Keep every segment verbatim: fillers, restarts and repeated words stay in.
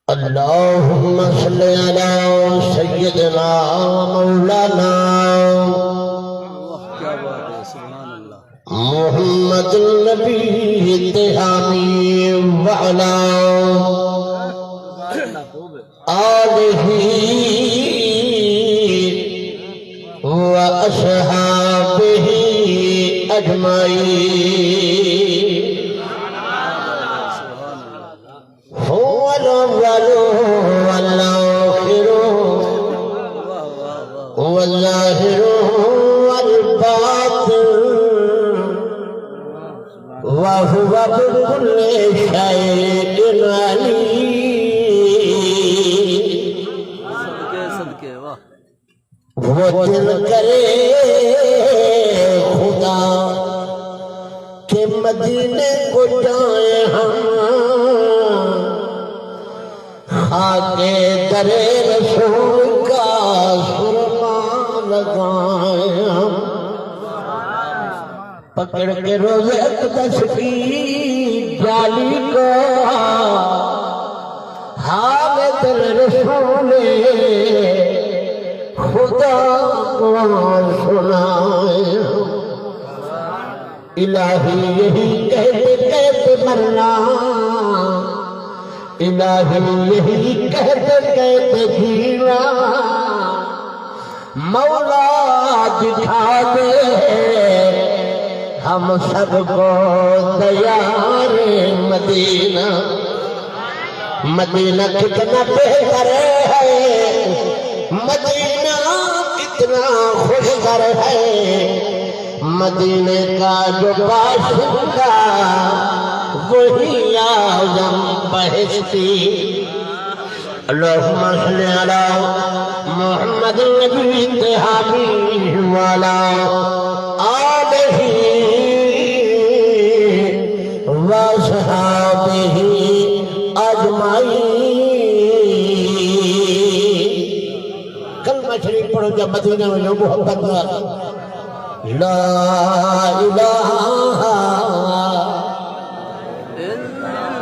اللهم صل على سيدنا ومولانا محمد النبي التهامي وعلى آله وأصحابه أجمعين. هو الأول والآخر والظاهر والباطن، وهو بكل شيء عليم. صدقے، صدقے، واہ۔ وہ دل کرے خدا کہ مدینے کو جائیں ہم، خاک در رسول کا سرما لگائیں ہم۔ پکڑ کے روز اقدس کی جالی کو، حال دل رسول خدا کو سنائیں۔ الٰہی یہی کہتے کہتے مرنا، الٰہی یہی کہتے کہتے جینا، مولا دکھا دے ہم سب کو دیار مدینہ۔ مدینہ کتنا بہتر ہے، مدینہ کتنا خوشتر ہے، مدینے کا جو باشندہ وہی اعظم بہشتی۔ اللهم صل على محمد النبي التهامي وعلى آله وأصحابه أجمعين۔ کلمہ شریف پڑھو جا مدینے ونڄو محبت نال۔ لا الہ۔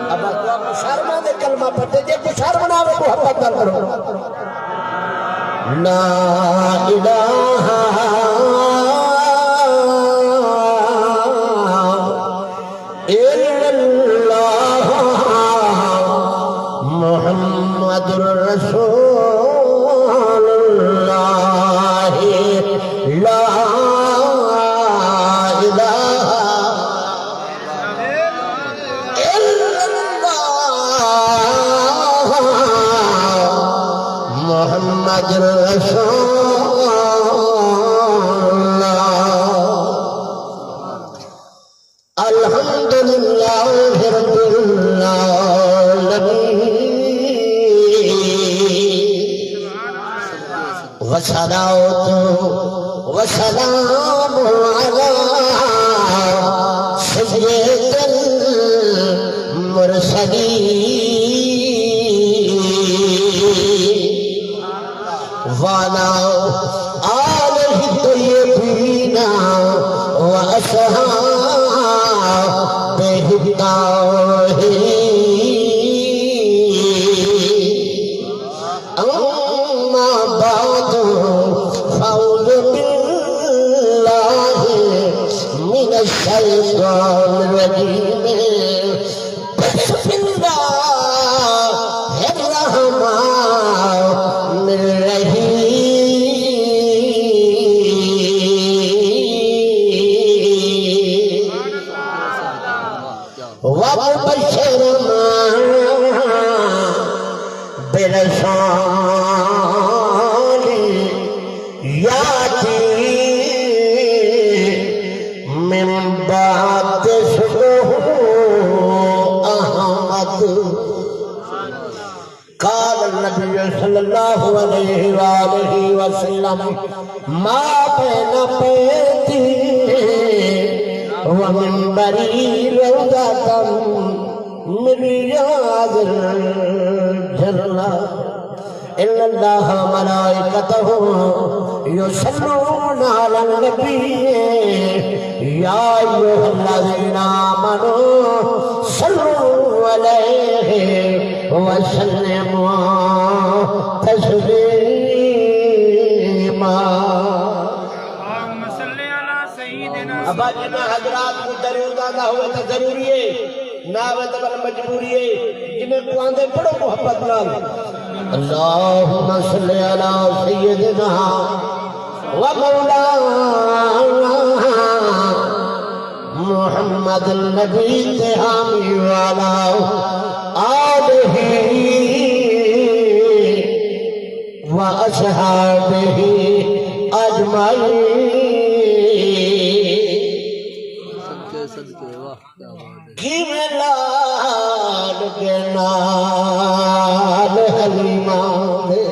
ابا تہاکوں شرم آندے کلمہ پڑھدے، جے کوں شرم نہ آوے محبت نال پڑھو۔ لا الہ الا اللہ محمد رسول اللہ، لا الہ الا اللہ محمد رسول اللہ۔ الحمد لله رب العالمين، والصلاة والسلام على سيد المرسلين وعلى آله الطيبين وأصحابه الطاهرين۔ أما بعد، فأعوذ بالله من الشيطان الرجيم۔ بسم اللہ الرحمن الرحیم۔ وبشر من برسول یاتی من بعد اسمہ احمد۔ قال النبي صلى الله عليه وآله وسلم، ما بين بيتي ومنبري روضة من رياض الجنة۔ إن الله وملائكته يصلون على النبي، يا أيها الذين آمنوا صلوا عليه وسلم تسلیما۔ اللهم صل على سيدنا ابا جنہاں حضرات کوں درود آندا ہووے تاں ضروری ہے، نہ آوے تاں ول مجبوری ہے۔ جنہیں کوں آندے پڑھو محبت نال۔ اللهم صل على سيدنا ومولانا محمد النبي تے حامی والا آلہ و اصحابہ اجمعین۔ صدقے، صدقے، واہ، کیا بات ہے۔ کیویں لال دے نال حلیمہ دے۔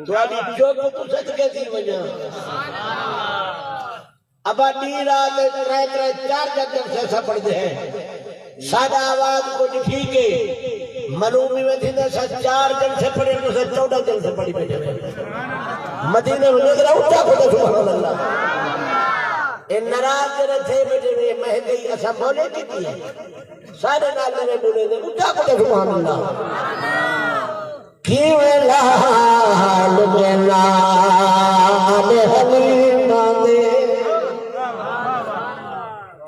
تہاݙی چپ توں صدقے تھی ونڄاں۔ ابا ݙینہہ رات ترے ترے چار چار جلسے اساں پڑھدے ہیں۔ ساݙا آواز کجھ ٹھیک ہے، معلوم ایویں تھیندا اساں چار جلسے پڑھے، تساں چوݙاں جلسے پڑھی بیٹھے ہیں۔ مدینے میں نظر اچا کھڑے، سبحان اللہ۔ اے ناراض جڑے تھے بیٹھے ہیں، مہنگائی اساں مولے کیتی ہے۔ ساݙے نال میرے مولے دے اچا کھڑے، سبحان اللہ۔ کیویں لال دے نال حلیمہ دے۔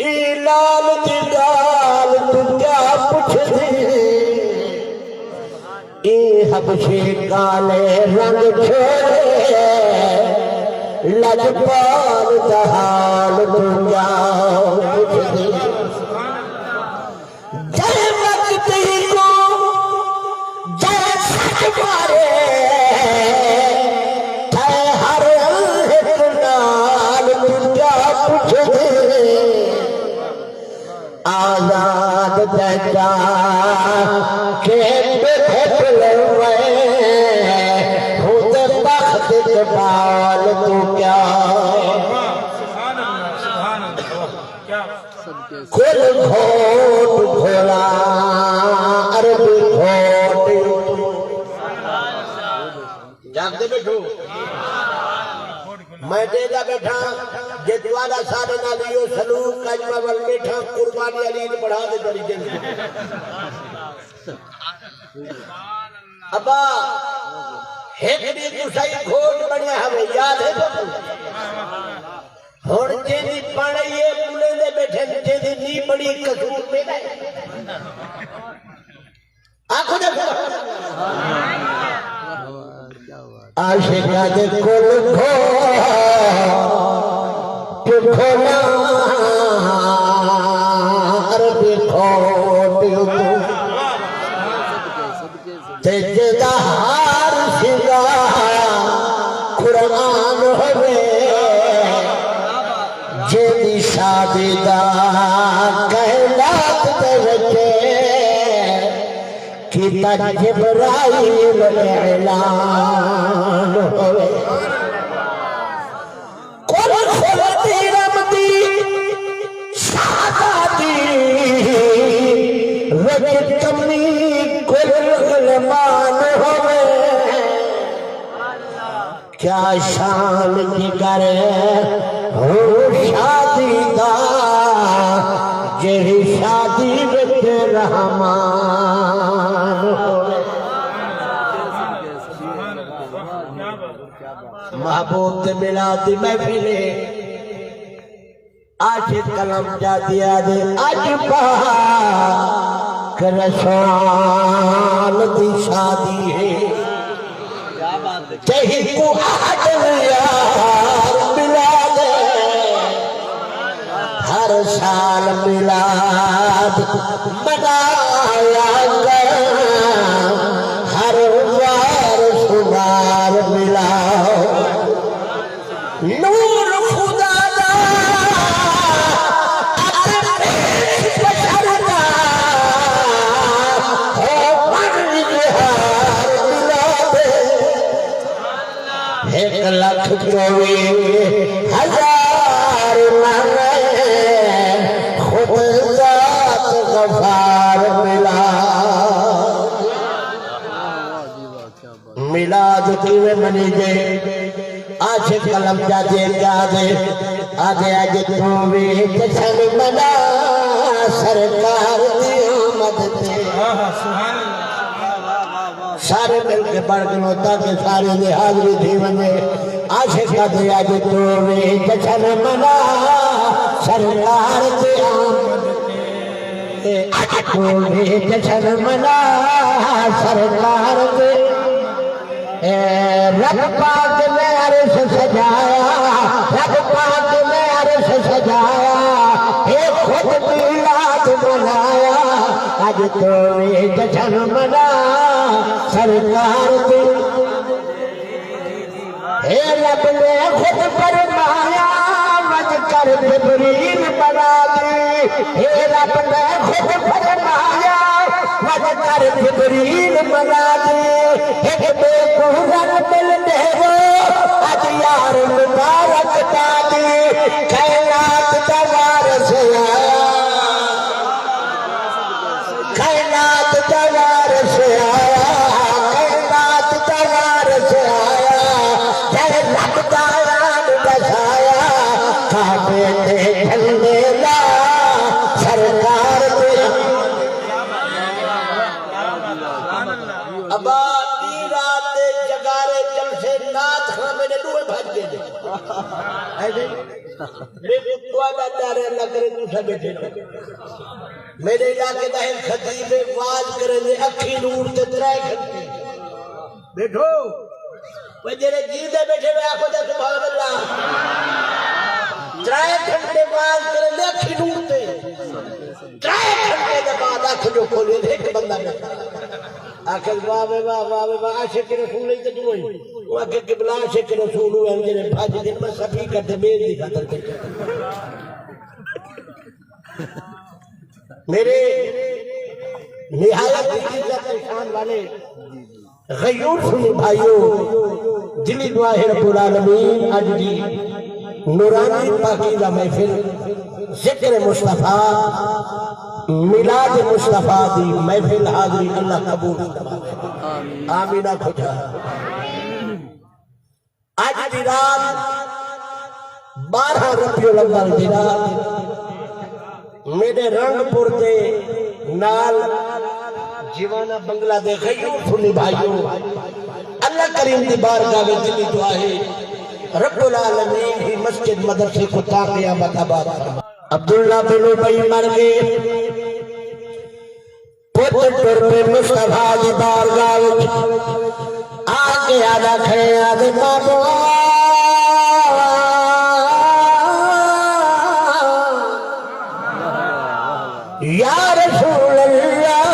اے لال دی ڳالھ توں کیا پچھدی؟ اے حبشی کالے رنگ چھوڑے، لجپال دا حال توں کیا پچھدی؟ جئیں وقت کوں جئیں سچ مارے، تھئے ہر ہک نال توں کیا پچھدے۔ آزاد تیں جا کے بے گھٹ لوے، ہوں تے بخت اقبال توں کیا۔ سبحان اللہ، سبحان اللہ۔ کل گھوٹ گھولا عربی گھوٹ۔ جاگدے بیٹھو۔ میں ݙیہدا بیٹھاں، جے تہاݙا ساݙے نال ایہو سلوک اڄ میں ول بیٹھاں، قربانی علی دی بڑھا دے تیݙی جند۔ ابا، ہک ݙینہہ تساں ہی گھوٹ بݨیا ہوے، یاد ہے تہاکوں؟ ہݨ جیندی بݨ آئی ہے، ٻلیندے ٻیٹھن، جیندی نی بݨی، قصور میݙا ہے۔ آکھو تے سبحان اللہ۔ عاشقاں دے کل گھوٹ گھولا عربی گھوٹ اُتوں۔ تے جیندا ہر سنگار قرآن ہووے، جیندی شادی دا کائنات دے وچ کیتا جبرائیل اعلان ہووے۔ کل خلدی رب دی شہزادی وچ کمی کل غلمان ہووے۔ کیا شان جگر ہوں شادی دا، جیڑھی شادی وچ رحمان ہووے۔ محبوب دے میلاد دی محفل ہے۔ عاشق قلم چا دیا دے اڄ پاک رسول دی شادی ہے۔ کہیں کوں آہدن یار ملا دے، ہر سال میلاد منایا کر، ہر وار شمار ملاؤ۔ نور خدا دا اتے پیش بشر دا، ہو بݨ اظہار ملا دے۔ ہک لکھ چووی ہزار من خود ذات غفار ملا۔ میلاد کیویں منیجے؟ عاشق قلم چا دے کیا دے؟ آدھے اڄ توں وی جشن منا سرکار دی آمد تے۔ سارے مل کے پڑھ گنو تاکہ سارے دی حاضری تھی ونجے۔ عاشق دے اج تو وی جشن منا، سرکار دے آمد تے۔ اج تو وی جشن منا، سرکار دے۔ اے رب پاک نے عرش سجایا، رب پاک نے عرش سجایا، اے خود میلاد منایا۔ اج تو وی جشن منا، سرکار دی۔ اے رب نے خود فرمایا، وج کر جبریل بنا دی۔ اے رب نے خود فرمایا، وج کر جبریل بنا دی۔ ہک ٻئے کوں رل مل ݙیو، اڄ یار مبارک دا دی۔ کائنات دا وارث آیا، کائنات دا وارث آیا، کائنات دا وارث آیا، جئیں رب دا اعلان وسایا، کعبے تے جھنڈے لا سرکار دے۔ ابا، ݙینہہ رات دے جگارے، جلسے، نعت خواں میݙے ݙوہیں بھڄ ڳئے نے۔ ہے جی؟ میکوں تہاݙا ݙر ہے، اللہ کرے تساں ٻیٹھے رہو۔ میݙے علاقے دا ہک خطیب ہے، واز کریندے اکھیں نور تے ترے گھنٹے۔ ٻیٹھو۔ او جیڑھے جیندے ٻیٹھے وے آکھو تے سبحان اللہ۔ ترے گھنٹے واز کریندے اکھیں نور تے۔ ترے گھنٹے دے بعد اکھ جو کھولی، ہک بندہ ٻیٹھا۔ آکھے، واہ وے واہ، واہ وے واہ، عاشق رسول ہی تے توں ہی۔ او آکھے، قبلہ عاشق رسول ہوئے جیڑھے بھڄ ڳئے، میں سبھی کٹھے میز دی خاطر تے۔ میرے نہایت عزت شان والے غیور سنی بھائیو، دلی دعا ہے رب العالمین اڄ دی نورانی پاکیزہ محفل ذکر مصطفیٰ، میلاد مصطفیٰ دی محفل حاضری اللہ قبول فرماوے۔ آمین آکھو جا۔ اڄ دی رات بارہاں ربیع الاول دی رات میݙے رنگ پور دے نال جیوانہ بنگلہ دے غیور سنی بھائیو، اللہ کریم دی بارگاہ وچ دلی دعا ہے، رب العالمین ہی مسجد مدرسے کوں تا قیامت آباد فرمائے۔ عبداللہ بن ابی مر ڳئے۔ پتر ٹر پئے مصطفیٰ دی بارگاہ وچ آ کے آہدا کھڑے، آہدے، بابا، یا رسول اللہ،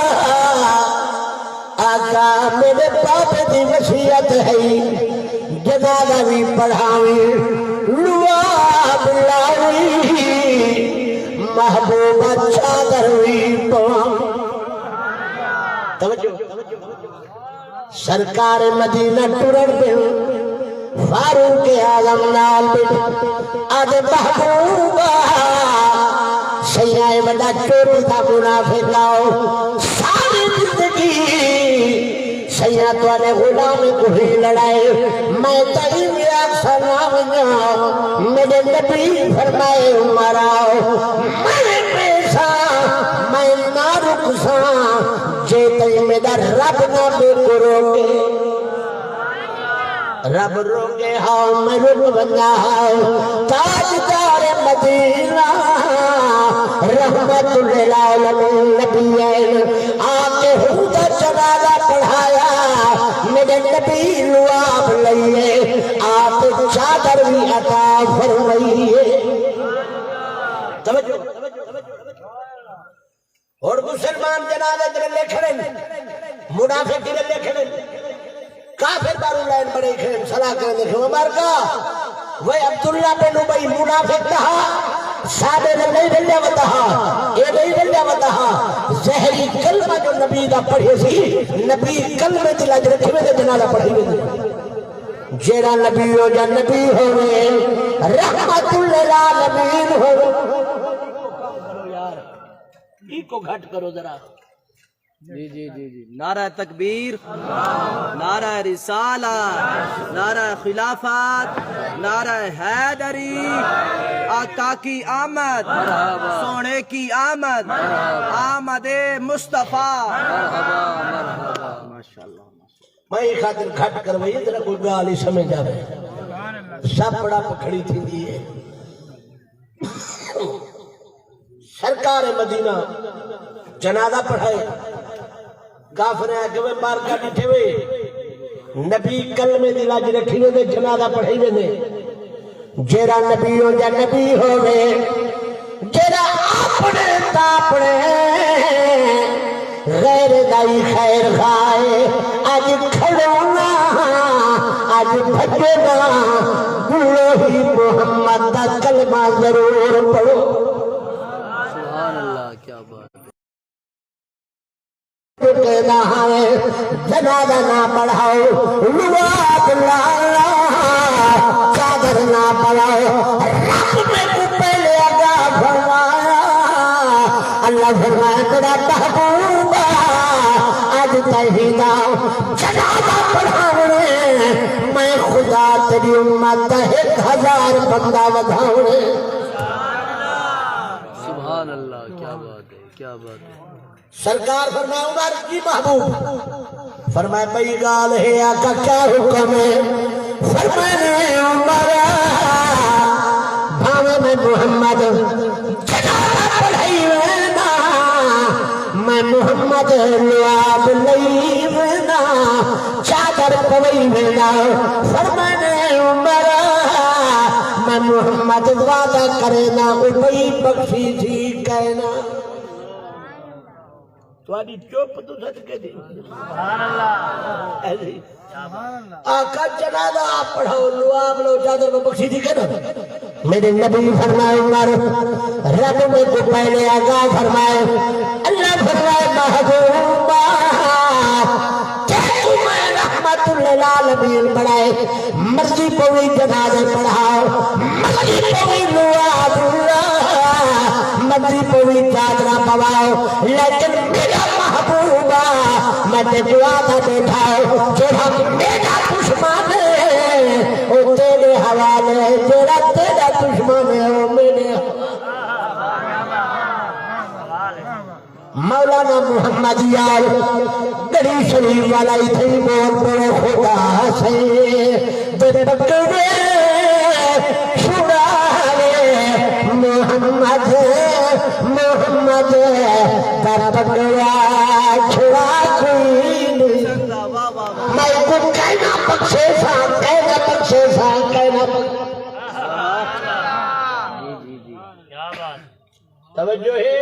آقا، میݙے بابے دی وصیت ہئی، جنازہ وی پڑھاویں، لعاب لاویں، محبوبہ چادر وی پواویں۔ توجہ۔ سرکار مدینہ ٹرݨ ڳئے، فاروق اعظم نال ٻیٹھے، آہدے، محبوبہ، سئیں اے وݙا چوٹی دا منافق آؤ، ساری زندگی سئیاں تہاݙے غلام کوں ہی لڑائے، میں تاں ایویں آکھساں نہ ونڄاں۔ میݙے نبی فرمائے، عمر آؤ، میں ویساں، میں نہ رکساں، جے تئیں میݙا رب نہ میکوں روکے۔ رب روکے ہا میں رک ونڄاں ہا۔ تاجدار مدینہ، رحمت للعالمین نبی عین، آ کے ہوں دا جنازہ پڑھایا، میݙے نبی لعاب لئیے، آپ چادر وی عطا فرمائیے۔ توجہ۔ ہݨ مسلمان جنازے تے رلے کھڑن، منافق ہی رلے کھڑن، کافر ٻاہروں لائن بݨائی کھڑن، صلاح کریندے کھڑن، مبارکا، وے عبداللہ بن ابی منافق دا ہا، ساݙے نال نہیں رلیا ودا ہا، اے نہیں رلیا ودا ہا، زہری کلمہ جو نبی دا پڑھے سی، نبی کلمے دی لاج رکھی ویندے، جنازہ پڑھائی ویندے۔ جیڑھا نبی ہو یا نبی ہووے، رحمت للعالمین ہووے۔ ایکوں گھٹ کرو ذرا۔ جی جی جی جی، نعرہ تکبیر، نعرہ رسالت، نعرہ خلافت، نعرہ حیدری، آقا کی آمد، سونے کی آمد، آمد مصطفیٰ۔ ماشاءاللہ۔ میں خاطر گھٹ کروائیے، ذرا کوئی گال ہی سمجھ آوے۔ سب بڑا پکھڑی تھی ہے۔ سرکار مدینہ جنازہ پڑھائے، کافر آ کے مار کا ڈٹھے ہوئے، نبی کلمے دی لاج رکھی ہوئے، جنازہ پڑھائی ہوئے۔ جیڑا نبی ہو جا نبی ہووے، جیڑا اپنے تا اپنے، غیر دائی خیر خائے۔ اج کھڑونا، اج بھجونا، بلو ہی محمد دا کلمہ ضرور پڑھو۔ سبحان اللہ، کیا بات ہے۔ کہنا ہے، جنازہ نہ پڑھاؤ، لعاب لا، چادر نہ پڑھاؤ۔ رب میکوں پہلے آگاہ فرمایا، اللہ فرمایا، میرا محبوب، اج تہیدا جنازہ پڑھاونے، میں خدا تیری امت دا ہک ہزار بندہ ودھاونے۔ سبحان اللہ، کیا بات ہے، کیا بات ہے۔ سرکار فرمایا، عمر جی محبوب، فرمایا، بئی گال ہے آقا، کیا حکم ہے؟ فرمایا، عمر، بھاویں میں محمد جنازہ پڑھائی وینا، میں محمد لعاب لئی وینا، چادر پوئی وینا۔ فرمایا، عمر، میں محمد وعدہ کرینا، او بئی بخشی تھی کہنا۔ تہاݙی چپ توں صدقے دی۔ سبحان اللہ۔ ایسی۔ سبحان اللہ۔ آقا جنازہ آپ پڑھاؤ، لعاب لو، چادر پہ بخشی تھی کہنا۔ میرے نبی فرمایا، عمر، رب میکوں پہلے آگاہ فرمائے، اللہ فرمائے، محبوبا، تیکوں میں رحمت للعالمین بݨائے۔ مرضی پوی جنازے پڑھاؤ، مرضی پوی لعاب لا، مرضی پوی چادراں پواؤ، لیکن میرا محبوبا، میں تیکوں وعدہ ݙینداں، جیڑھا میرا دشمن ہے، او تیرے حوالے، جیڑھا تیرا دشمن ہے، او میرے حوالے۔ مولانا محمد یار گڑھی شریف والا اتھے ہی بول پڑے، خدا سئیں دے پکڑے چھڑاوے، محمد، محمد دا پکڑا چھڑا کوئی نہیں۔ میں کو کہنا بخشے سا، کہنا بخشے سا، کہنا بخشے۔ توجہ ہے؟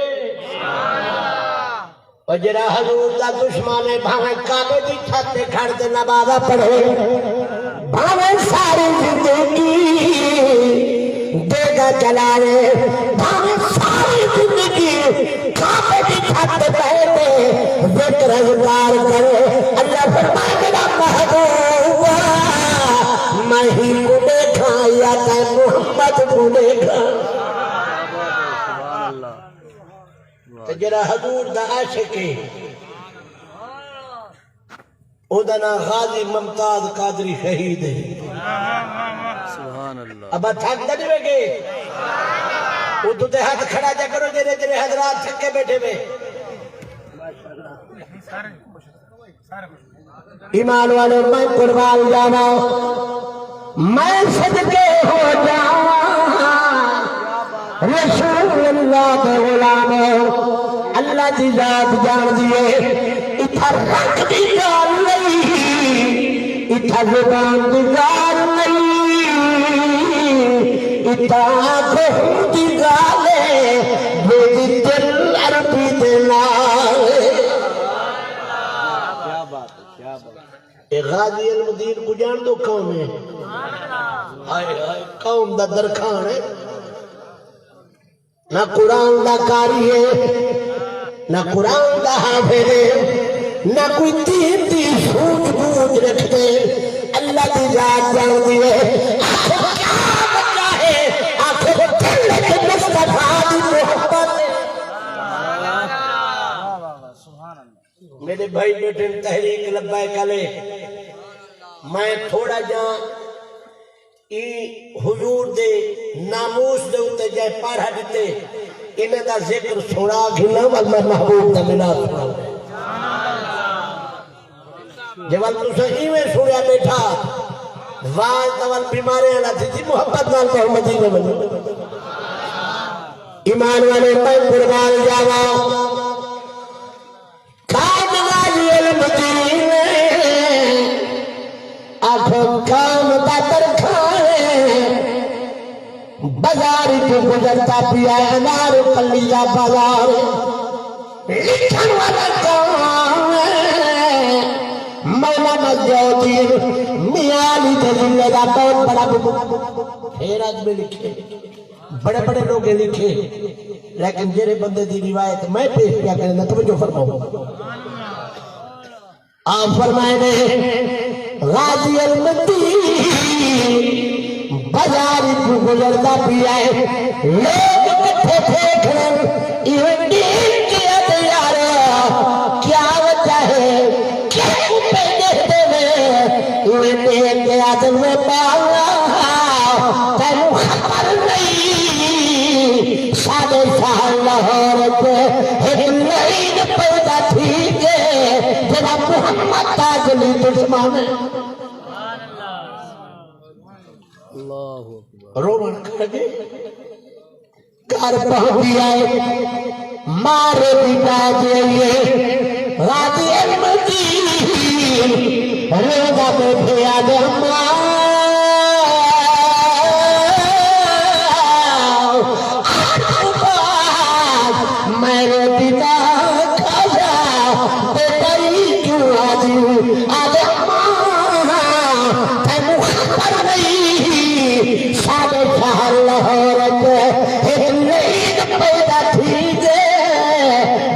او جیڑھا حضور دا دشمن ہے، بھاویں کعبے دی چھت تے کھڑ تے نمازاں پڑھے، بھاویں ساری زندگی دیگا جلاوے، بھاویں ساری زندگی کعبے دی چھت تے ٻہہ تے ذکر اذکار کرے، اللہ فرمائے، میرا محبوب، میں ہی کوں ݙیکھاں یا تیں محمد کوں ݙیکھاں؟ تے جیڑھا حضور دا عاشق ہے، اوندا ناں غازی ممتاز قادری شہید ہے۔ سبحان اللہ۔ ابا تھک تے نہیں وے گے؟ اتوں تے ہتھ کھڑا چا کرو، جیڑھے جیڑھے حضرات تھکے ٻیٹھے وے۔ ایمان والو، میں قربان جاواں، میں صدقے ہو جاواں، رسول اللہ دے غلام، اللہ دی ذات جاݨدی ہے۔ اتھاں رنگ دی ڳالھ نہیں، اتھاں زبان دی ڳالھ نہیں، اتھاں آنکھ دی ڳالھ ہے، میݙی دل عربی دے نال ہے۔ کیا بات ہے، کیا بات ہے۔ اے غازی علم دین کوں ڄاݨدو کون ہے؟ ہائے ہائے، قوم دا درکھاݨ ہے۔ نہ قرآن دا قاری ہے، نہ قرآن دا حافظ ہے، نہ کوئی دین دی سوجھ بوجھ رکھدے۔ اللہ دی ذات ڄاݨدی ہے۔ آکھو کیا وجہ ہے؟ آکھو دل وچ مصطفیٰ دی محبت ہے۔ سبحان اللہ۔ میرے بھائی بیٹھے تحریک لبیک والے، میں تھوڑا جا ای حضور دے ناموس دے اتے جے پارہ ڈتے، انہاں دا ذکر سنا گھنا، ول میں محبوب دا ملاد سنا۔ جے ول تساں ایویں سنیا بیٹھا، واز دا ول بیمارے والا تھی، تھی محبت نال کہو مدینے ونجو۔ ایمان والے میں قربان جاواں۔ کام غازی المدین، آکھو کام دا ترخان، بازار چ گزردا پیا ہے، انار کلی دا بازار، لکھن والا کون ہے؟ مولانا ضیاء الدین میاں علی دے ضلع دا بہت بڑا بزرگ۔ پھر اج میں لکھے، بڑے بڑے لوگ لکھے، لیکن جڑے بندے دی روایت میں پیش کیا کرنا، توجہ فرماؤ۔ آپ فرمائے نے، غازی المدین بازار کو گزردا پیا ہے، لوگ کٹھے تھے کھڑے، ایویں ڈیکھ کے آدھے، یار، کیا وجہ ہے؟ کیوں پہ ڈیکھدے نے؟ ایویں ڈیکھ کے آدھے، میں بالا، تینوں خبر نہیں، ساڈے شہر لاہور وچ ہک لائن پیدا تھی ڳئے، جڑا محمد دا اصلی دشمن ہے۔ اللہ اکبر۔ رووݨ کھڑ ڳئے، گھر پہنچی آئے، ماں روٹی پا کے آئیے، غازی المدین روزہ بیٹھے آ گیا، ماں، آج بعد میں روٹی نہ کھایا، بیٹا ای کیوں آدھی؟ آدھے، اماں، تینوں خبر نہیں، ساڈے شہر لاہور وچ ہک لعین پیدا تھی ڳئے،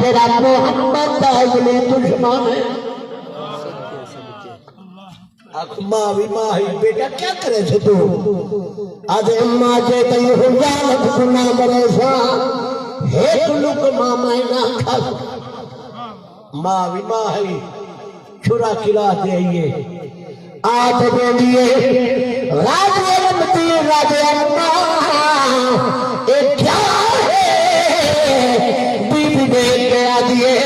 جڑا محمد دا اصلی دشمن ہے۔ آکھ، ماں وی ماں ہئی، بیٹا کیا کریسیں توں؟ آدھے، اماں جے تئیں ہنجالت کوں نہ مریساں، ہک لقمہ میں نہ کھاساں۔ ماں وی ماں ہئی، چھرا کھلا تے آئیے۔ آ تے ݙیندی ہے، غازی المدین آدھے، اماں، اے کیا ہے؟ بی بی ݙیکھ کے آدھی ہے،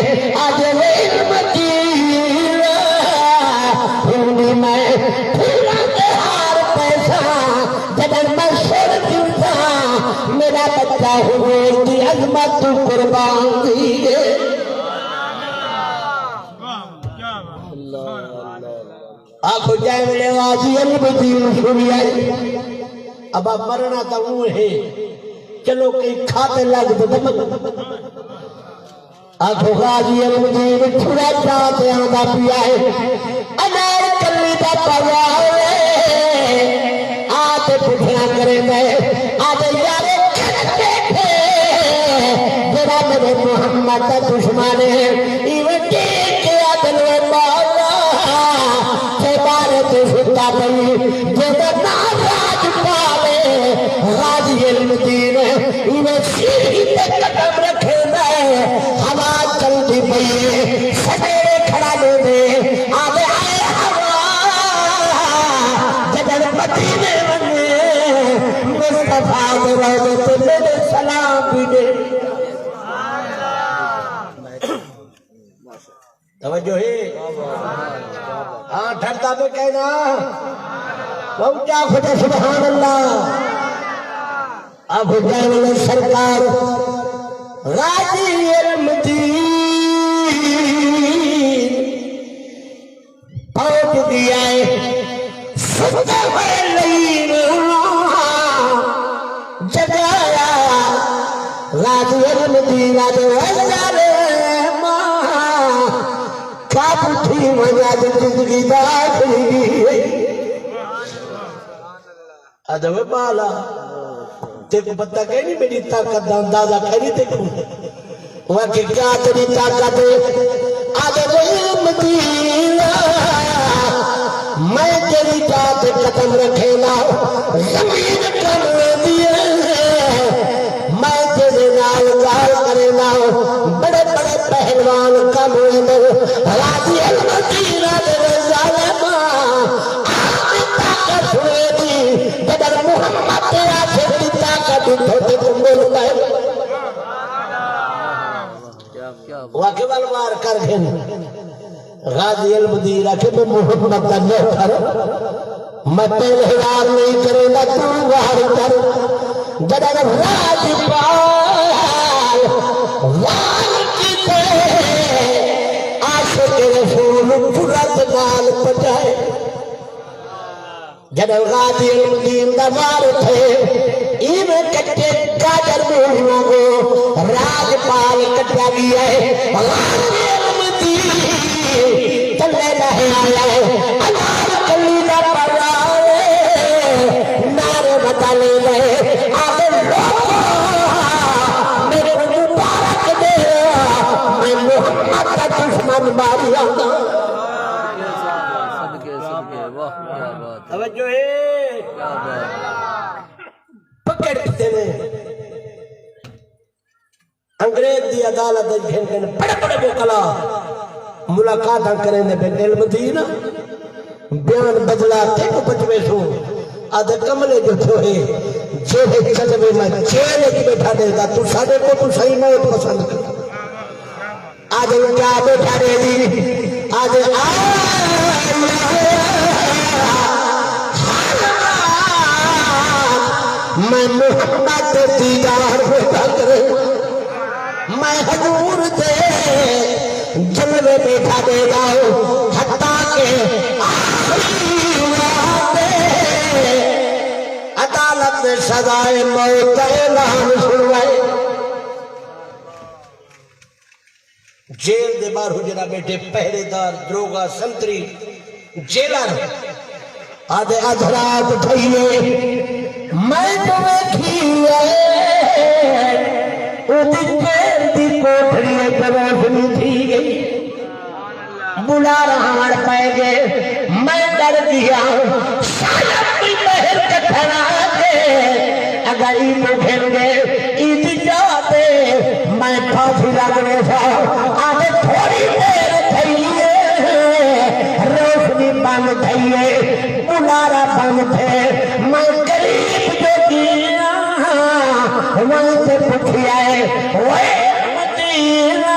آدھے، وے المدین، ہݨ میں پھراں تے ہار پیساں، جݙݨ میں سر گھنساں، میݙا بچہ حضور دی عظمت توں قربان تھی ڳئے۔ اللہ، اللہ۔ آکھو، جے ویلے غازی المدین سݨی آئی، ابا مرݨا تاں اوں ہے، چلو کہیں کھاتے لڳ تے دمک۔ آکھو، غازی المدین چھڑا چا تے آندا پیا ہے، انار کلی دا بازار ہے۔ آ تے پٹھیاں کریندا ہے، آدھے، یارے کھڑ ٻیٹھے، جڑا میرے محمد دا دشمن ہے، ایویں ڈیکھ کے آدھے، مولا، تے بارے تے ستا پئی، جے دا ناں راجپال ہے، غازی المدین، ایویں سیڑھی تے قدم رکھیندا ہے، ہوا چلدی پئی ہے، سݙیرے کھڑا ݙیندے، آدھے، اے ہوا، جݙݨ مدینے ونڄے، مصطفیٰ دے روضے تے میݙے سلام وی ݙے۔ توجہ ہے؟ ہاں، ٹھردا پئے کہنا۔ اونچا آکھو تے سبحان اللہ۔ آکھو جے ویلے سرکار غازی المدین پہنچ ڳیا ہے، ستے ہوئے لعین جگایا، غازی المدین آدھے، او یارے ماں، کیا پچھی ونڄاں، اڄ زندگی دا آخری ݙینہہ ہے۔ آدھے، وے ٻالا، تیکوں پتہ کائنی میݙی طاقت دا اندازہ کائنی تیکوں؟ او آکھے، کیا تیݙی طاقت ہے؟ آدھے، وے مدینہ، میں جیڑھی جاہ تے قدم رکھیندا، زمین کم ویندی ہے۔ میں جیڑھے نال ڳالھ کرینداں، بڑے بڑے پہلوان کم ویندن۔ المدینہ دے ظالماں، آخری طاقت ہوئے دی، جݙݨ محمد دے آخر دی طاقت ݙٹھو تے توں مل پئے۔ واقعے ول وار کر گھن۔ غازی المدین آکھے، میں محمد دا نوکر، میں تیݙے وار نہیں کریندا، توں وار کر۔ جݙݨ راجپال وار کیتے، عاشق رسول جرأت نال پڄائے۔ جݙݨ غازی المدین دا وار تھئے، ایویں کٹے گاجر مونجھ وانگوں، راجپال کٹیا ڳیا ہے۔ غازی المدین تلے لہہ آیا ہے، انار کلی دا پرا ہے، نعرے ودا لیندا ہے، آہدے، لوکو، میکوں مبارک ݙیو، میں محمد دا دشمن ماری آندا۔ صدقے، صدقے، واہ، کیا بات ہے۔ توجہ ہے۔ کیا بات ہے۔ پکڑ گھدے نے۔ انگریز دی عدالت وچ گھن گھن بڑے بڑے وکلا ملاقاتاں کریندے پئے، علم دی نا۔ بیان بدلا تیکوں بچویسوں۔ آہدے، کملے جو تھیوہے، جیڑھے چلوے میں جیل وچ ٻیٹھا ݙیہداں، توں ساݙے کوں توں سئیں موت پسند کر۔ آہدے، کیا ٻیٹھا ݙیہدی؟ آہدے، آ اللہ، ہر وار میں محمد دے دیدار ٻیٹھا کریں، میں حضور دے جلوے ٻیٹھا ݙیہداں، حتیٰ کہ آخری وار تے عدالت نے سزائے موت دا اعلان سݨوائے۔ جیل دے ٻاہروں جیڑھا ٻیٹھے پہرے دار، داروغہ، سنتری، جیلر، آہدے، ادھ رات تھئی ہے، میں جو ویکھی ہے، اوندی جیل دی کوٹھڑی اچ روشنی تھی ڳئی۔ بلارا آوݨ پئے ڳئے، میں ݙر ڳیا، شاید کوئی مہر کٹھݨ آ ڳئے، اگر اینکوں گھن ڳئے، ایندی جاہ تے میں پھانسی لڳ ویساں۔ آہدے، تھوڑی دیر تھئی ہے، روشنی بند تھئی ہے، بلارا بند تھئے، میں قریب جو ڳیا، وئیں تے پچھیا ہے، اوئے مدینہ،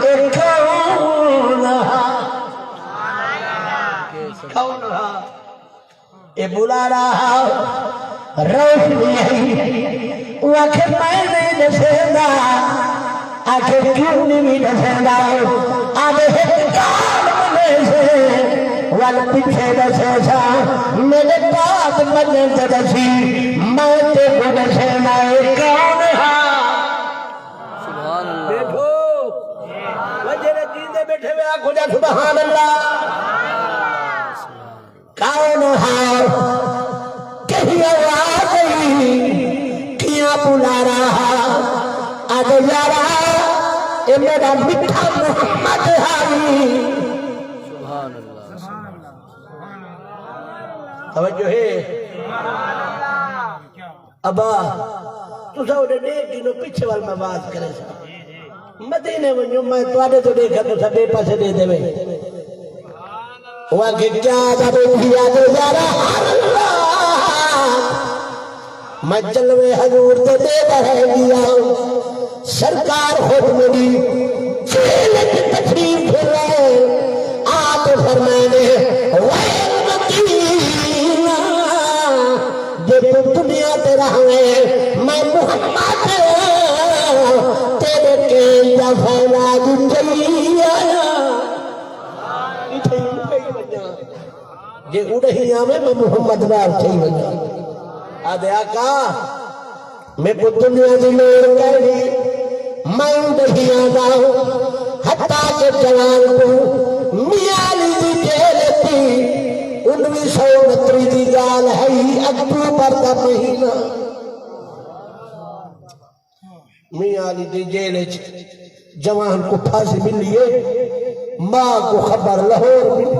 اے کون ہا؟ کون ہا؟ اے بلارا ہا، روشنی ہئی۔ او آکھے، میں نہیں ݙسیندا۔ آکھے، کیوں نہیں ݙسیندا؟ آہدے، ہک ڳالھ منیسیں، ول پچھے ݙسیساں، میݙے بعد منجݨ تے ݙسی، میں تیکوں ݙسیندا اے کون ہا۔ سبحان اللہ۔ ٻیٹھو۔ او جیڑھے جیندے ٻیٹھے ہوئے آکھو جا سبحان اللہ۔ کون ہا؟ کہیں آواز آئی، کیاں بلارا ہا؟ آہدے، یارا، اے میݙا مٹھا محمد ہئی۔ سبحان اللہ۔ توجہ ہے؟ ابا، تساں اوݙے ݙیکھ گھنو، پچھے ول میں وعظ کریساں۔ مدینے ونڄو، میں تہاݙے توں ݙیکھاں، تساں ٻئے پاسے ݙیہدے وے۔ او آکھے، کیا ذرا ݙیکھی آہدے، یارا، ہر رات میں جلوے حضور دے ݙیہدا رہ ڳیا۔ سرکار خود میݙی جیل وچ تشریف گھن آئے۔ آپ فرمیندے، وے مدینہ، جے توں دنیا تے رہویں، میں محمد تیݙے کیل دا فیلاج چئی آیاں۔ اتھے ہی پئی ونڄاں۔ جے اݙاہیں آویں، میں محمد نال تھئی ونڄاں۔ آہدے، آقا، میکوں دنیا دی لوڑ کائنی، میں اݙاہیں آندا ہاں۔ حتیٰ کہ جوان کوں میاں علی دی جیل اچ، انویہہ سو انہتر دی ڳالھ ہئی، اکتوبر دا مہینہ، میاں علی دی جیل اچ جوان کوں پھانسی ملی ہے، ماء کوں خبر لاہور ملی۔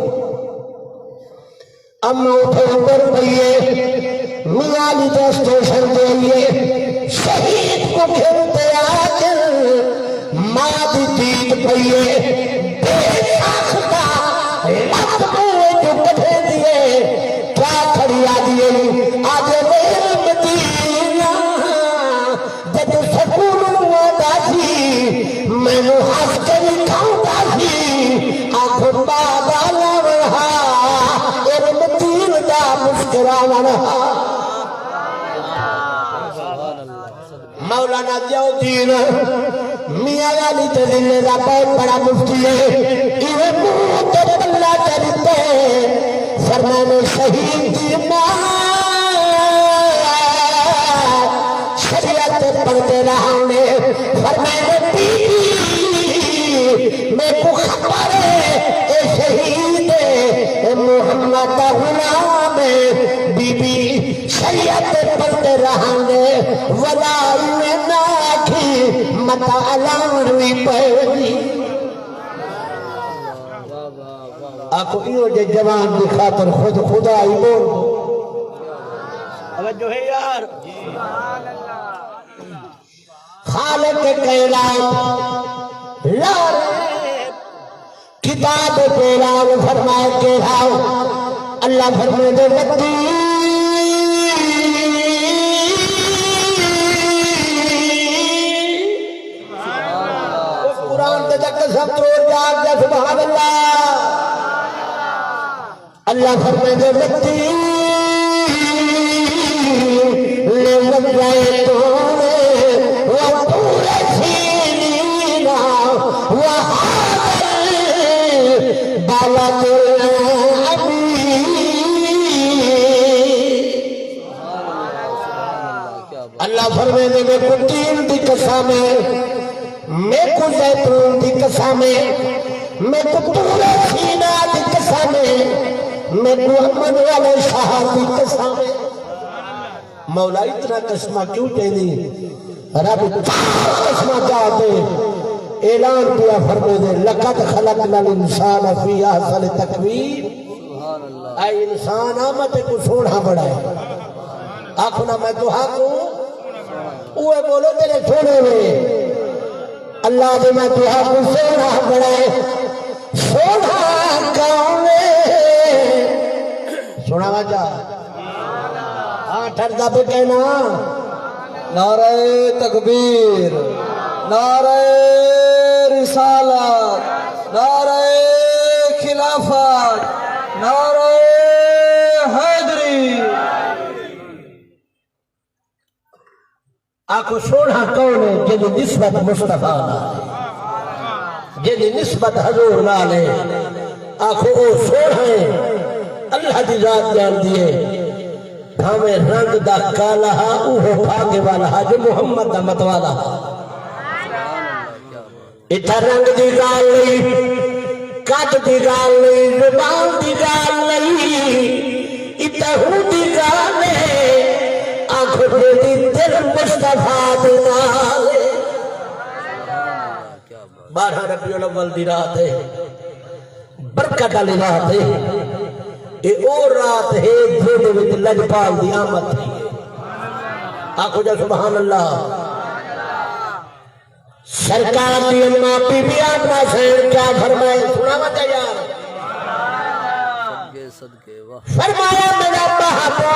اماں اتھوں ٹر پئی ہے، میاں علی دے اسٹیشن تے آئی ہے، شہید کوں گھن تے آ ڳئے۔ ماء دی دید پئی ہے، بے ضیاء الدین میاں والی تے ضلع دا بہت بڑا مفتی ہے۔ ایویں منہ تے پلہ تے ݙتے، فرمائے نے شہید دی ماں شریعت تے پڑھدے رہانے۔ فرمائے نے بی بی، میکوں خبر ہے اے شہید ہے، اے محمد دا غلام ہے۔ بی بی، شریعت تے پڑھدے رہانے، ولا ایویں نہ آکھی، متاں الان وی پئے ونڄی۔ آکھو، ایہو جے جوان دی خاطر خود خدا ہی بول۔ توجہ ہے یار۔ خالق کائنات، لا ریب کتاب اچ اعلان فرمائے کیڑھا؟ اللہ فرمیندے، وتی قرآن تے جا قسم توڑ جا، جا سبحان اللہ۔ اللہ فرمیندے، وتی لے وجائے تو وطور سینینا وهذا البلد الأمين۔ اللہ فرمیندے، میکوں تین دی قسم ہے، میکوں زیتون دی قسم ہے، میکوں طور سینا دی قسم ہے، میکوں امن والے شہر دی قسم ہے۔ مولا اتنا قسمہ کیوں چاہیدی؟ رب چار قسمہ چا تے اعلان پیا فرمیندے، لقد خلقنا الانسان فی احسن تقویم۔ اے انسان آ، میں تیکوں سوہݨا بݨائے۔ آکھو نا، میں تہاکوں، اوئے بولو، تیݙے سوہݨے وے۔ اللہ دے، میں تہاکوں سوہݨا بݨائے۔ سوہݨا کون ہے؟ سوہݨا واجہ۔ ہاں، ٹھر دب کے نا۔ نعرہ تکبیر، نعرہ رسالت، نعرہ خلافت، نعرہ حیدری۔ آکھو، سوہݨا کون ہے؟ جیندی نسبت مصطفیٰ نال ہے، جیندی نسبت حضور نال ہے۔ آکھو، او سوہݨا ہے، اللہ دی ذات ڄاݨدی ہے۔ بھانویں رنگ دا کالا ہا، اوہو بھاگے والا ہا جو محمد دا متوالا ہا۔ اتھاں رنگ دی ڳالھ نئیں، قد دی ڳالھ نئیں، زبان دی ڳالھ نئیں، اتحوں دی ڳالھ ہے۔ آکھو، جیندی دل مصطفیٰ دے نال ہے۔ بارہاں ربیع الاول دی رات ہے، برکت والی رات ہے۔ اے او رات ہے جیندے وچ لجپال دی آمد تھی ہے۔ آکھو جا سبحان اللہ۔ سرکار دی اماں بی بی آمنہ سئیں کیا فرمائے؟ سݨاواں چا یار۔ صدقے، صدقے، واہ۔ فرمایا، میݙا محبوب،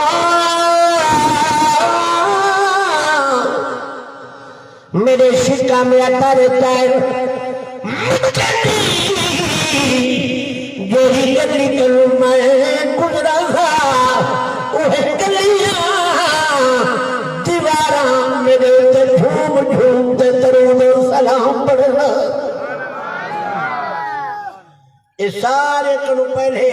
میݙے شکم اندر تئیں مٹکے دی جیڑھی گلی کنوں میں گزراں ہا، اوہے گلیاں، دیواراں میݙے اتے جھوم جھوم تے درود و سلام پڑھن۔ اے سارے کنوں پہلے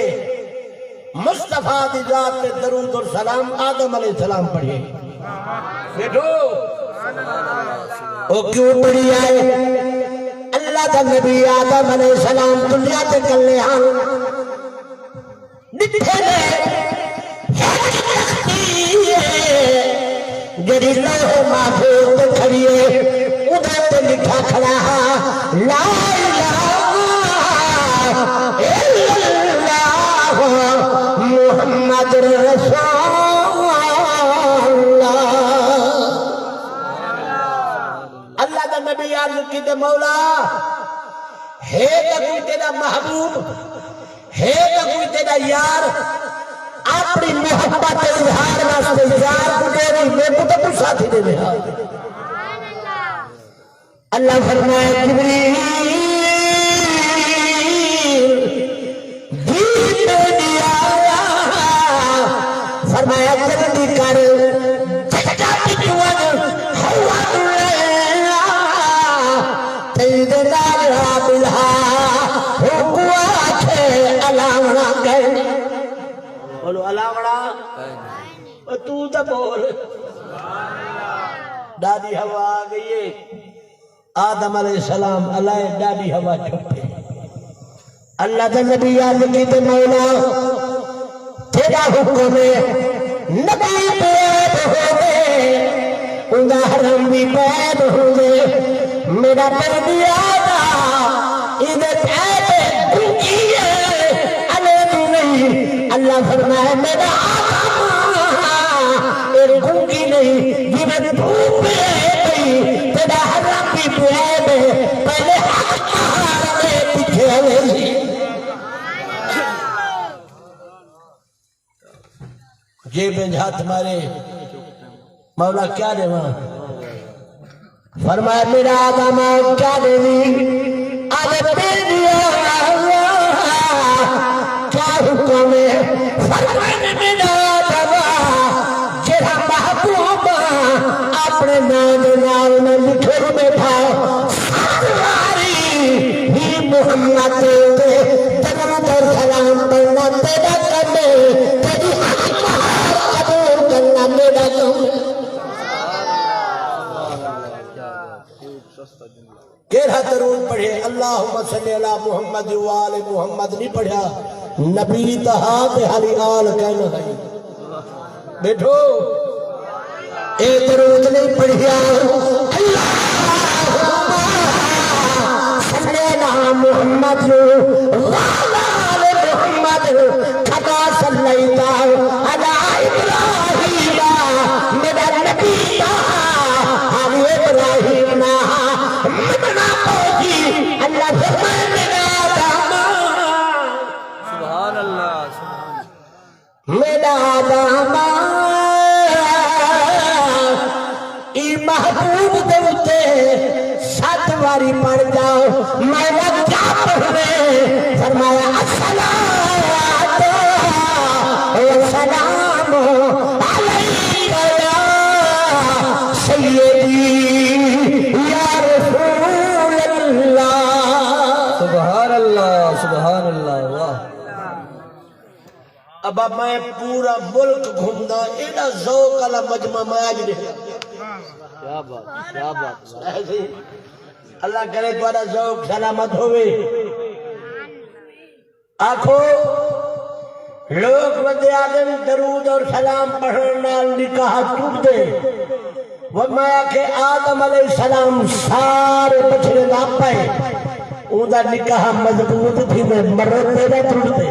مصطفیٰ دی ذات تے درود و سلام آدم علیہ السلام پڑھے۔ ٻیٹھو، او کیوں پڑھی آئے؟ اللہ دا نبی آدم علیہ السلام دنیا تے کلے ہن۔ ݙٹھے نے ہک تختی ہے، جیڑھی لوح محفوظ تے کھڑی ہے، اوندے تے لکھا کھڑا ہا، لا الہ الا اللہ محمد رسول اللہ۔ اللہ دا نبی عرض کیتے، مولا، ہے تاں کوئی تیݙا محبوب؟ ہے تاں کوئی تیݙا یار؟ اپݨی محبت دے اظہار واسطے یار کوں ݙیوی، میکوں تاں توں ساتھی ݙیوے ہا۔ اللہ فرمائے، جبریل، جی میں نہیں آیا۔ فرمایا، جلدی کر، جھٹکا پچھوں حوا نوں لے ڳئے۔ بولو، الاوڑا۔ او توں تاں بول۔ ݙاݙی حوا آ ڳئی ہے۔ آدم علیہ السلام الائے، ݙاݙی حوا چپ ہے۔ اللہ دے نبی عرض کیتے، مولا، تیݙا حکم ہے، نبی بے عیب ہووے، اوندا حرم وی بے عیب ہووے۔ میݙا پردی آ ڳیا، ایندے عیب گنگی ہے، الیندی نہیں۔ اللہ فرمائے، میݙا آدم، اے گنگی نہیں، جیویں توں بے عیب ہئی، تیݙا حرم وی بے عیب ہے۔ پہلے حق محارم دے پچھے ہووے۔ جیب وچ ہتھ مارے، مولا کیا ݙیواں؟ فرمایا، میݙا آدم کیا ݙیویں؟ آدھے، تیݙی آ، کیا حکم ہے؟ فرمایا، میݙا آدم، جیڑھا محبوب اپݨے ناں دے نال میں لکھے ٻیٹھا، سچ واری ہی محمد تے درود و سلام پڑھنا تیݙا کم ہے، تیݙی حق محارم قبول کرنا میݙا کم ہے۔ کیڑھا درود پڑھے؟ اللہم صلی علی محمد و آل محمد نہیں پڑھیا، نبی تہا تے حالی آل کائنا ہئی۔ ٻیٹھو، اے درود نہیں پڑھیا، اللہم صلی علی محمد و آل محمد، کما صلیت علی ابراہیم، میݙا نبی تہا حالی ابراہیم نہ ہا۔ مٹنا پوجی، اللہ فرمائے، میݙا آدم۔ سبحان اللہ، سبحان اللہ۔ میݙا آدم، ایں محبوب دے اتے ست واری پڑھ ڄاؤ، میں لڳ ڳیا پڑھݨ۔ فرمایا، الصلاۃ والسلام علیک یا سیدی یا رسول اللہ۔ سبحان اللہ، سبحان اللہ، واہ۔ ابا، میں پورا ملک گھمدا، ایݙا ذوق والا مجمع میں اڄ ݙیکھا۔ کیا بات، کیا بات۔ اللہ کرے تہاݙا ذوق سلامت ہووے۔ آکھو، لوک وندے آہدن درود اور سلام پڑھݨ نال نکاح ٹردے۔ وہ میں آکھے، آدم علیہ السلام سارے بچھڑے دا ابا ہے، اوندا نکاح مضبوط تھیندے، مرو تیݙا ٹردے۔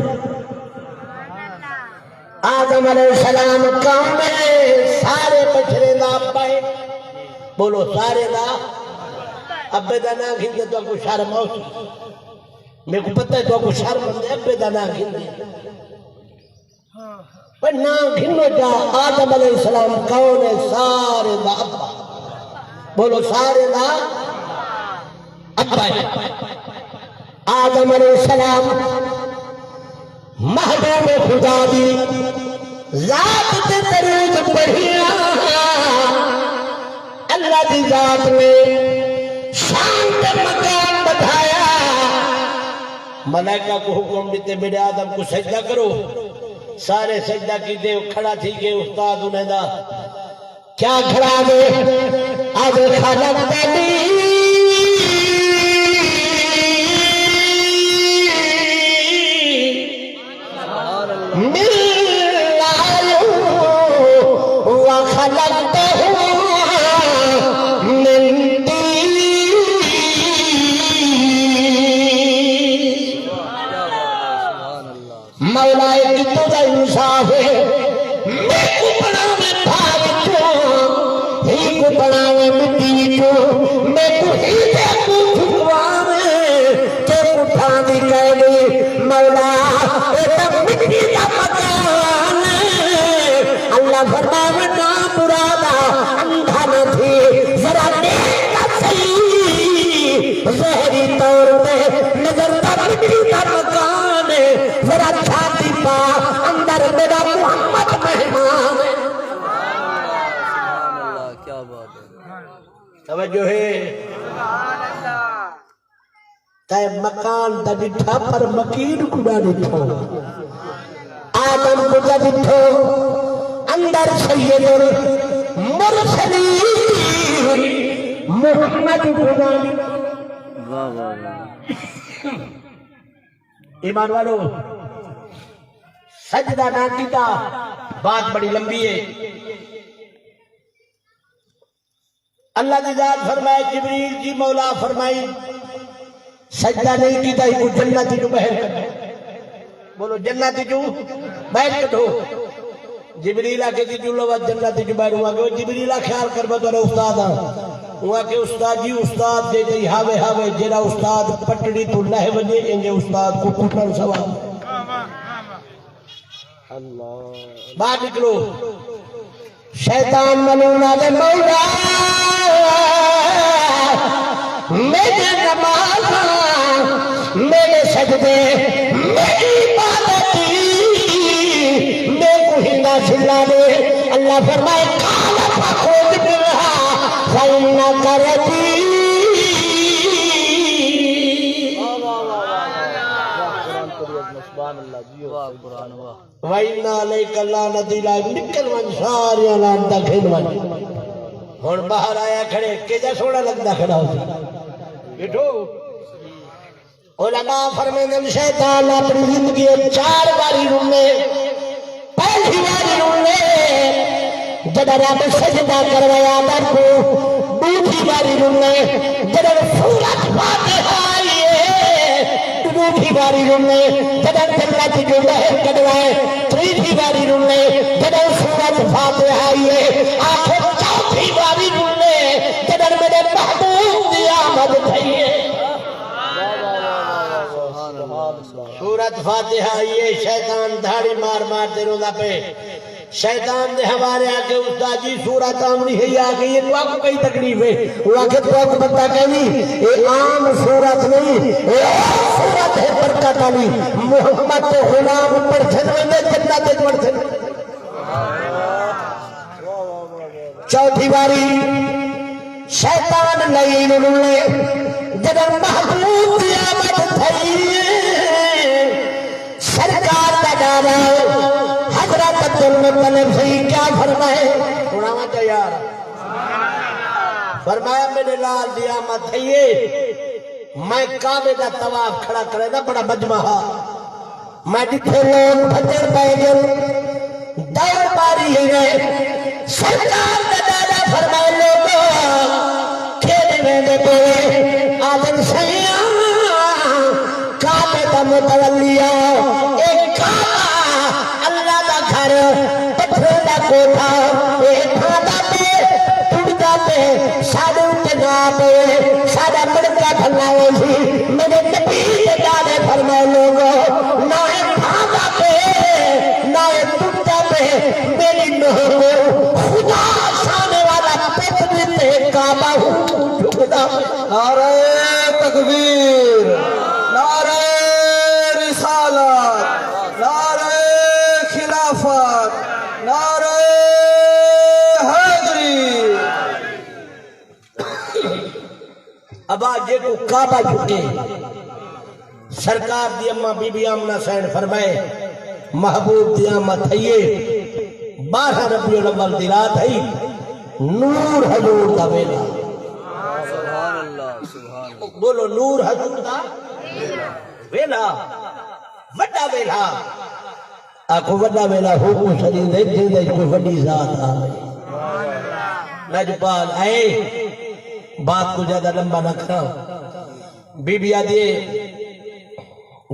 آدم علیہ السلام کون ہے؟ سارے بچھڑے دا ابا ہے۔ بولو، سارے دا۔ ابے دا ناں گھندے تہاکوں شرم آسی۔ میکوں پتہ ہے تہاکوں شرم آندے، ابے دا ناں گھندے۔ پر ناں گھنو جا، آدم علیہ السلام کون ہے؟ سارے دا ابا۔ بولو، سارے دا ابا ہے۔ آدم علیہ السلام محبوب خدا دی ذات تے درود پڑھیا، اللہ دی ذات نے شان تے مقام ودھایا۔ ملائکہ کوں حکم ݙتے، میݙے آدم کوں سجدہ کرو۔ سارے سجدہ کیتے، او کھڑا تھی ڳئے، استاد انہیں دا کیا کھڑا ڳئے؟ اڄ خلقتنی من نار وخلقته من طين۔ مولا، اے کتوں دا انصاف ہے؟ میکوں بݨاویں بھا وچوں، ہی کوں بݨاویں مٹی وچوں، میکوں ہی دے اڳوں جھکواویں، تیکوں ٹھاندی کائنی۔ مولا، اے تاں مٹی دا مکان ہے۔ اللہ فرماوے، نامرادا، اندھا نہ تھی، ذرا ݙیکھ تاں سہی، ظاہری طور تے نظر تاں مٹی دا مکان ہے، ذرا چھاتی پا، اندر میݙا محمد مہمان ہے۔ کیا بات ہے۔ توجہ ہے۔ تیں مکان تاں ݙٹھا، پر مکین کوں نہ ݙٹھا۔ آدم کوں جا ݙٹھو، اندر سید المرسلین محمد خدا۔ واہ، واہ، واہ۔ ایمان والو، سجدہ نہ کیتا، بات بڑی لمبی ہے۔ اللہ دی ذات فرمائے، جبریل جی، مولا فرمائی، سجدہ نہیں کیتا، ہی کو جنت جو باہر کڈھو۔ بولو، جنت جو باہر کڈھو۔ جبریل آکھے، جی جو لوا جنت جو باہر ہوا گئے۔ جبریل آ خیال کر، میں تیرا استاد ہاں۔ وہ آکھے، استاد جی، استاد جے تئی ہاوے ہاوے، جیڑا استاد پٹڑی تو لہ ونجے، انجے استاد کو کٹن سوا۔ اللہ۔ باہر نکلو۔ شیطان ملونا دے مولا، میرے نمازاں، میرے سجدے، میری عبادت، میں کو ہندا سلا دے۔ اللہ فرمائے، قال فخرج منها فإنك رجيم۔ واہ، واہ، واہ، واہ، واہ۔ قرآن کریم، سبحان اللہ، جی۔ واہ، قرآن، واہ۔ وَإِنَّ عَلَيْكَ اللَّعْنَةَ إِلَى، نکل ونڄ، ساریاں لعنتاں گھن ونڄ۔ ہݨ ٻاہر آیا کھڑے، کیجھا سوہݨا لڳدا کھڑا ہوسی۔ ݙٹھو؟ علماء فرمیندن، شیطان اپݨی زندگی اچ چار واری رلے۔ پہلی واری رلے، جݙاں رب سجدہ کروایا آدم کوں، ݙوجھی واری رلے، جݙاں سورت فاتحہ آئی ہے، ݙوجھی واری رلے، جݙاں جنت جو باہر کڈھوائے، تریجھی واری رلے، جݙاں سورت فاتحہ آئی ہے، آخر چوتھی واری رلے، جݙاں میرے محبوب دی آمد تھئی ہے۔ سورت فاتحہ آئی ہے، شیطان دھاڑی مار مار تے روندا پئے۔ شیطان دے حوالے آ کے، استاد جی، سورت آمنی ہے، آ گئی ہے، تہاکوں کئی تکلیف ہے؟ وہ آکھے، تہاکوں پتہ کائنی، اے عام سورت نہیں، اے عام سورت ہے، برکت والی۔ محمد دے غلام پڑھسن ویندے، جنت وچ وڑسن۔ چوتھی واری شیطان لئین رلے، جݙاں محبوب دی آمد تھئی ہے۔ سرکار دا ݙاݙا حضرت عبدالمطلب سئیں کیا فرمائے؟ سݨاواں چا یار۔ فرمایا، میرے لال دی آمد تھئی ہے، میں کعبے دا طواف کھڑا کرے دا، بڑا مجمع ہا۔ میں ݙٹھے لوک بھڄݨ پئے ڳن، دوڑ ماری ہئی ہے۔ سرکار دا ݙاݙا فرمائے، لوکو، کھیݙ ویندے پئے؟ آدھن، سئیاں، کعبے دا متولی آ، اے کعبہ اللہ دا گھر، پتھریں دا کوٹھا، اے ڈھاندا پئے، ٹردا پئے، ساݙے اتے نہ پئے، ساݙا مݨکا بھلا ہوسی۔ میرے نبی دے ݙاݙے فرمائے، لوگو، نہ اے ڈھاندا پئے، نہ اے ٹردا پئے، میری نونہہ کوں خدا شان والا پت ݙتے، کعبہ ہوں جھکدا پئے۔ نعرہ تکبیر، نعرہ رسالت، نعرہ خلافت، نعرہ حیدری۔ ابا جیکوں کعبہ جھکے، سرکار دی اماں بی بی آمنہ سئیں فرمائے، محبوب دی آمد تھئی ہے، بارہ ربیع الاول دی رات ہئی، نور حضور دا ویلا۔ سبحان اللہ، سبحان اللہ۔ بولو، نور حضور دا ویلا، وݙا ویلا۔ آکھو، وݙا ویلا ہو کوں سݙیندے، جیندے اچ کوئی وݙی ذات آوے۔ لجپال آئے، بات کوں زیادہ لمبا نہ کراں۔ بی بی آہدی ہے،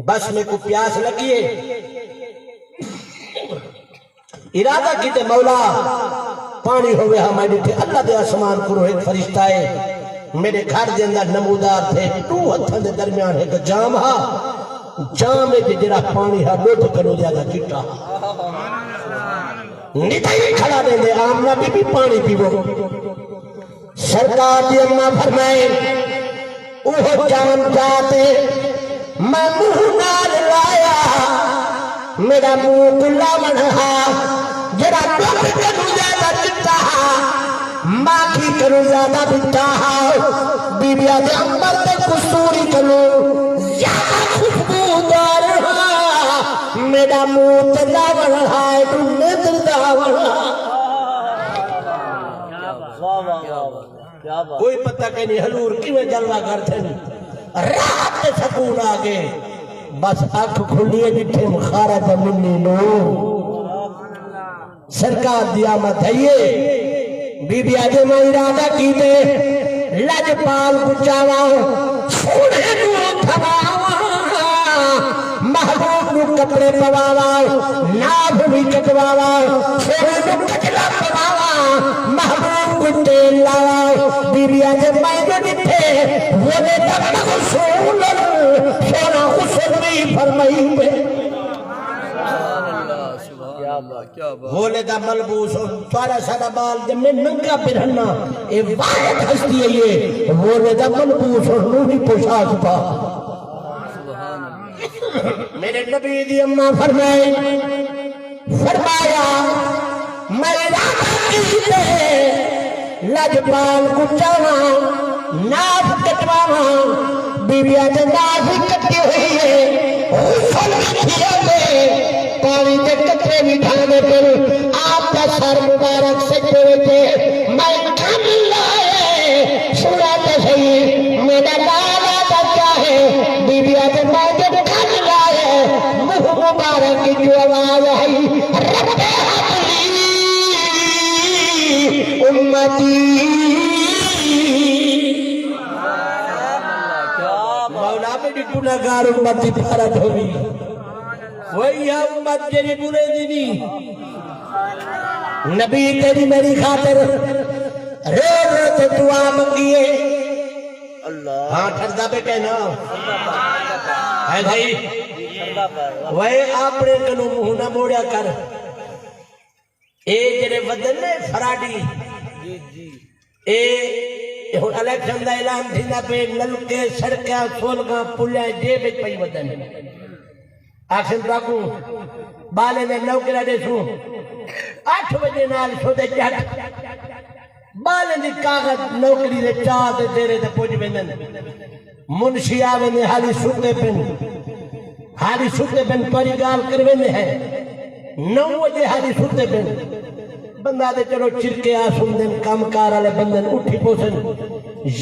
بس میکوں پیاس لڳی ہے۔ ارادہ کیتے، مولا، پاݨی ہووے ہا۔ میں ݙٹھے اللہ دے آسمان کنوں ہک فرشتہ ہے، میݙے گھر دے اندر نمودار تھئے، ݙو ہتھاں دے درمیان ہک جام ہا، جام وچ جیڑھا پاݨی ہا، ݙدھ کنوں زیادہ چٹا ہا۔ ندائی کھڑا ݙیندے، آمنہ بی بی، پاݨی پیوو۔ سرکار دی اماں فرمائے، اوہو جام ذات ہے، میں منہ نال لایا، میݙا منہ کلاوݨ ہا، جیڑھا ݙدھ کنوں زیادہ چٹا ہا، ماکھی کنوں زیادہ مٹھا ہا، بی بی آہدی عنبر تے کستوری کنوں زیادہ خوشبودار ہا۔ میݙا منہ تے لاوݨ ہا، ایݙو نندر دا آوݨ ہا۔ واہ، واہ، واہ، واہ۔ کیا بات۔ کوئی پتہ کائنی حضور کیویں جلوہ گر تھن۔ رات تے سکون آ ڳئے۔ بس اکھ کھلی ہے، ݙٹھم خارج منی نور۔ سرکار دی آمد ہئی ہے۔ بی بی آہدے، میں ارادہ کیتے، لجپال کوں چاواں، سوہݨے نوں کھواواں، محبوب نوں کپڑے پواواں، ناف وی کٹواواں، سوہݨے نوں کجلا پواواں، محبوب کوں تیل لاواں۔ بی بی آہدے، میں جو ݙٹھے، ویلے دا مغسول، سوہݨا غسل وی فرمائیندے۔ کیا بات، کیا بات۔ ویلے دا ملبوس ہن، تہاݙا ساݙا ٻال ڄمے ننگا پھرنا، اے واحد ہستی ہے، اے ویلے دا ملبوس ہن، نوری پوشاک پا۔ میݙے نبی دی اماں فرمائے، فرمایا، میں ارادہ کیتے لجپال کوں چاواں، ناف کٹواواں۔ بی بی آہدے، ناف وی کٹی ہوئی ہے، غسل وی تھیا پئے، پاݨی دے قطرے وی ڈھاندے پن۔ آپ دا سر مبارک سجدے وچ ہے، میں کن لائے، سݨا تے سہی، میݙا لال آہدا کیا ہے؟ بی بی آہدے، میں جو کن لائے، منہ مبارک جو آواز آئی، رب ہب لی امتی۔ مولا، میݙی گناہگار امت دی بھارت ہووی۔ وہی ہے امت جیڑھی بھلیندی نی۔ نبی تیݙی میݙی خاطر رو رو تے دعا منگی ہے۔ اللہ۔ ہاں، ٹھردا پئے کائنا؟ ہے بھائی؟ وے اپݨے کنوں منہ نہ موڑیا کر۔ اے جیڑھے ودن نے فراڈی، جی، جی۔ اے، اے ہݨ الیکشن دا اعلان تھیندا پئے، نلکے، سڑکاں، سولگاں، پلیاں جیب وچ پئی ودن۔ آکھن تہاکوں ٻالیں دے نوکریاں ݙیسوں، اٹھ وڄے نال سودھے ڄٹ۔ ٻالیں دی کاغذ نوکری دے چا تے دیرے تے پڄ ویندن۔ منشی آ ویندے، حالی ستے پن، حالی ستے پن، تہاݙی ڳالھ کر ویندے ہیں۔ نو وڄے حالی ستے پن۔ بندہ تے چلو چرکے آ سمدن، کم کار والے بندن اٹھی پوسن۔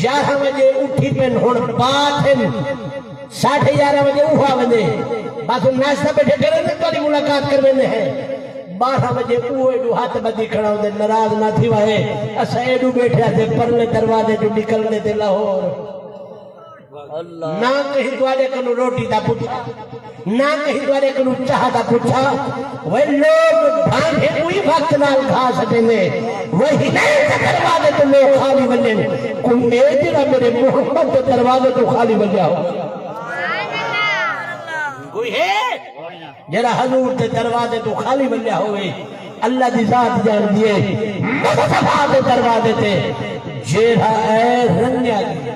یارہاں وڄے اٹھی پن، ہݨ پا تھن۔ ساڈھے یارہاں وڄے اوہا ویندے، بس ناشتہ بیٹھے کرن تے تہاݙی ملاقات کر ویندے ہیں۔ بارہاں وڄے اوہے ݙو ہتھ ٻدھی کھڑا ہوندے، ناراض نہ تھیوائے، اساں ایݙو ٻیٹھے ہاسے پرلے دروازے چوں نکلݨے تے لاہور۔ اللہ۔ نہ کہیں تہاݙے کنوں روٹی دا پچھا، نہ کہیں تہاݙے کنوں چاہ دا پچھا۔ وے لوک بھانڈے کوئی وقت نال گھا سٹیندے، وے ہنائیں دے دروازے توں لوک خالی ونڄن، کوئی اے جیڑھا میݙے محمد دے دروازے توں خالی ونڄا ہو؟ کوئی ہے؟ جیڑھا حضور دے دروازے توں خالی ونڄا ہووے، اللہ دی ذات ڄاݨدی ہے۔ مصطفیٰ دے دروازے تے جیڑھا اے رنگیا ڳیا۔